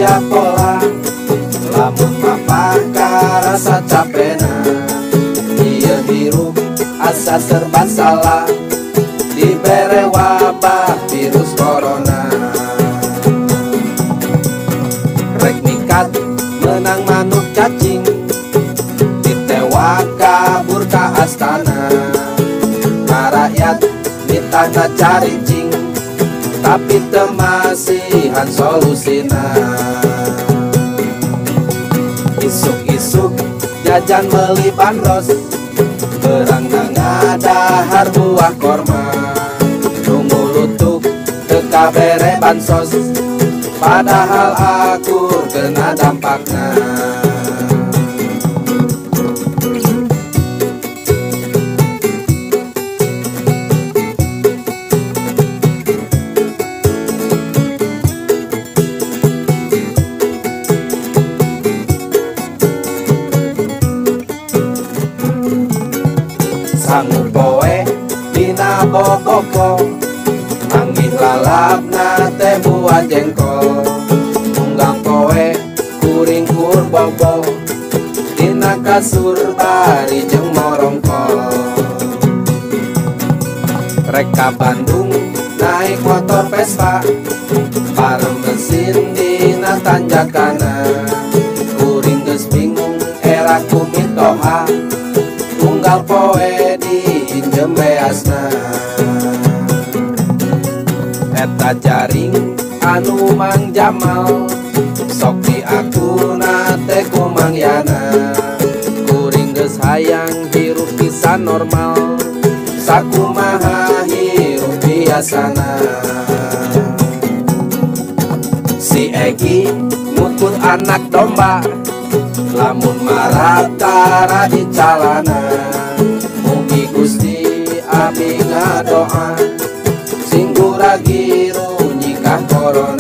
Kerja pola lamun mapah karasa capena. Ieu hirup asa serba salah, dibere wabah virus corona. Rek mikat menang manuk cacing, ditewak kabur ka astana. Rakyat ditanda caricing, tapi temasihan solusina. Isuk-isuk jajan beli bandros, berang ngadahar buah korma. Nunggu lutuk teka bere bansos, padahal aku kena dampakna. Sangu poe dina boboko, manggih lalapna teh buah jengkol. Unggang poe kuring kur bobo, dina kasur bari jeung morongkol. Rek ka Bandung naik motor Vespa, parem mesin dina tanjakana. Kuring geus bingung era ku mitoha, unggal poe diinjem beasna. Eta jaring anu Mang Jamal, sok diakuna teh ku Mang Yana. Kuring geus hayang hirup pisan normal, sakumaha hirup biasana. Si Egi ngukut anak domba, lamun marah tara di calana. Mugi Gusti abi ngadoa, sing gura giru nyikah corona.